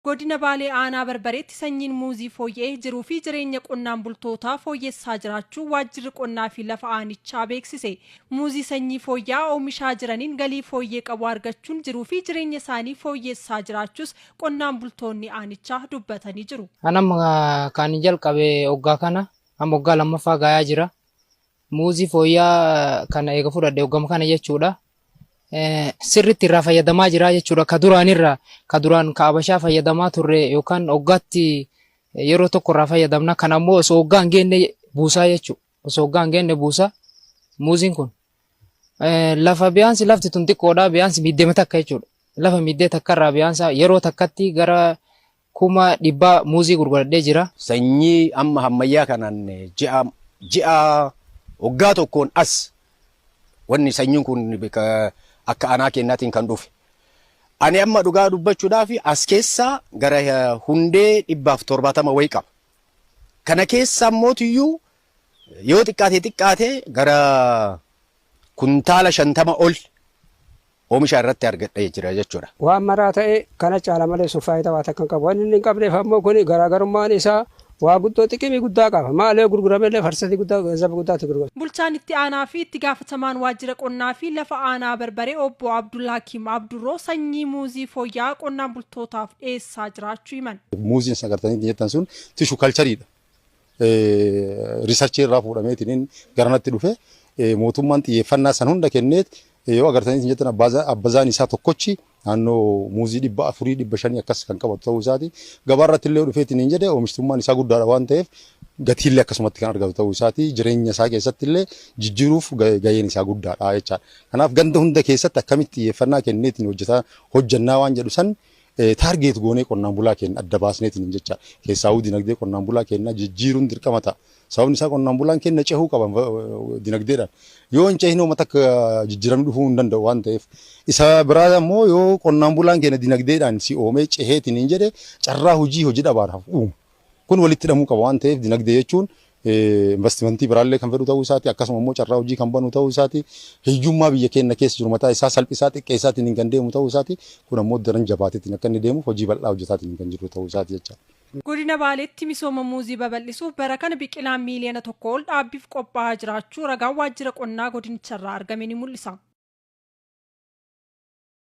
Godina Baalee Aanaa Barbareetti sanyiin muuzii fooyya'e jiruu fi jireenya qonnaan bultootaa fooyyessaa jiraachuu Waajjirri Qonnaa fi Lafa Aanichaa beeksise. Muuzii sanyii fooyya'aa oomishaa jiraniin galii fooyyee qabu argachuun jiruu fi jireenya isaanii fooyyessaa jiraachuus qonnaan bultoonni aanichaa dubbatanii jiru. An amma kan jalqabe hoggaa kana amma hoggaa lammaffaa gayaa jira. Muuzii fooyya'aa kana eega fudhadhe hoggama kana jechuudha. Sirriitti irraa fayyadamaa jira jechuudha. Ka duraan irraa ka duraan ka abashaa fayyadamaa turre yookaan hoggaatti yeroo tokko irraa fayyadamna. Kan ammoo osoo hoggaa hin geenne buusaa jechuudha. Osoo hoggaa hin geenne buusaa muuziin kun. Lafa biyaansi lafti tun xiqqoodha, biyaansi miiddema takka jechuudha. Lafa miiddee takka irraa biyaansa yeroo takkatti gara 100,000 muuzii gurguradhee jira. Sanyii amma hammayyaa kanaan ji'a ji'a waggaa tokkoon as wanni sanyiin kun akka anaa kennaatiin kan dhufe. Ani amma dhugaa dubbachuudhaaf as keessaa gara hundee 170 wayii qaba. Kana keessa ammootiyyuu yoo xiqqaate xiqqaate gara kuntaala 50 ol oomisha irratti argadhee jira jechuudha. Waan maraa ta'e kana caala malee sun faayidaa waa takka hin qabu. Wanni inni hin qabneef ammoo kuni garaagarummaan isaa waa guddoo xiqimii guddaa qaba. Maal yoo gurgurame illee farsatii guddaa ganzaba guddaatti gurgurama. Bulchaan Itti Aanaa fi Itti Gaafatamaan Waajjira Qonnaa fi Lafa Aanaa Barbaree Obbo Abdulhakiim Abdurroo sanyii muuzii fooyya'aa qonnaan bultootaaf dhiyeessaa jiraachuu himan. Muuziin isin agartanii jettan sun tissue cultureiidha. Researchii irraa fuudhameetiin garanatti dhufe. Mootummaan xiyyeeffannaa san hunda kenneet, yoo agartanii jettan, abbazaan isaa tokkochi naannoo muuzii 400, 500 akkas kan qabatu ta'uu isaati. Gabaarratti illee dhufeetiin hin jedhe, oomishtummaan isaa guddaadha waan ta'eef gatiillee akkasumatti kan argatu ta'uu isaati. Jireenya isaa keessatti illee jijjiiruuf gaheen isaa guddaadha jechaadha. Kanaaf ganda hunda keessatti akkamitti xiyyeeffannaa kenneetiin hojjetaa hojjannaa waan jedhu san target goonee qonnaan bulaa keenya adda baasneetiin jecha keessaawuu dinagdee qonnaan bulaa keenya jijjiiruun dirqama ta'a. Sababni isaa qonnaan bulaan keenya cehuu qaba dinagdeedhaan. Yoo hin cehin uummata akka jijjiiramni dhufuu hin danda'u waan ta'eef. Isa biraa immoo yoo qonnaan bulaan keenya dinagdeedhaan si oomee ceheetiin hin jedhe, carraa hojii hojii dhabaadhaaf uuma. Kun walitti hidhamuu qaba waan ta'eef, dinagdee jechuun investimentii biraallee kan fedhu ta'uu isaati, akkasuma immoo carraa hojii kan banu ta'uu isaati, hiyyummaa biyya keenya keessa jiru mataa isaa salphisaa xiqqeessaatiin kan deemu ta'uu isaati. Kun ammoo daran jabaateetiin akka inni deemuuf hojii bal'aa hojjetaatiin kan jiru ta'uu isaati jecha. Godina Baaleetti misooma muuzii babal'isuuf bara kana biqilaan miiliyoona 1 ol dhaabbiif qophaa'aa jiraachuu ragaan waajjira qonnaa godinicharraa argame ni mul'isa.